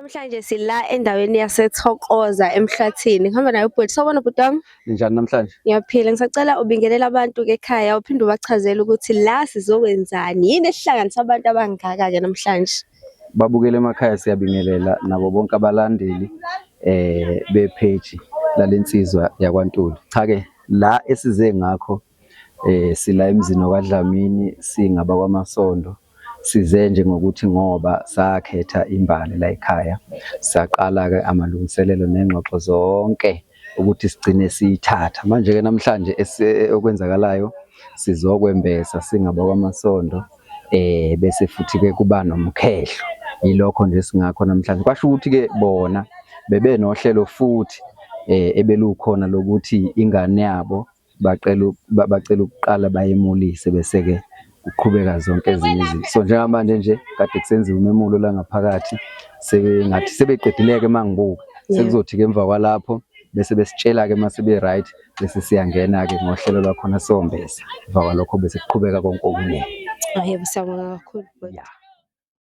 Namhlanje sila endaweni yaseThokoza eMhlathini. Ngihamba naye ubhuti. Sawubona bhuti wami. Ninjani namhlanje? Ngiyaphila. Ngisacela ubingelele abantu-ke ekhaya uphinde ubachazele ukuthi la sizokwenzani. Yini esihlanganisa abantu abangaka-ke namhlanje? Babukele emakhaya, siyabingelela nabo bonke abalandeli bepage lalensizwa yakwaNtuli. Cha ke, la esize ngakho, sila emzini wakwaDlamini, singaba kwaMasondo. Size nje ngokuthi ngoba sakhetha imbali la ekhaya, saqala ke amalungiselelo nengxoxo zonke ukuthi sigcine siyithatha. Manje ke namhlanje okwenzakalayo, sizokwembesa singaba kwaMasondo, bese futhi ke kuba nomkhehlo. Yilokho nje singakho namhlanje. Kwasho ukuthi ke bona bebe nohlelo futhi ebelukhona lokuthi ingane yabo bacela ukuqala bayemulise, bese ke kuqhubeka zonke ezinye izinto. So njengamanje nje kade kusenziwa umemulo la ngaphakathi, sebengathi sebeqedileke mangibuka. Sekuzothi ke emva kwalapho bese besitshela ke mase be right, bese siyangena ke ngohlelo lwakhona, sombese. Emva kwalokho bese kuqhubeka konke okunye. Yebo, siyabonga kakhulu bhuti. Yeah.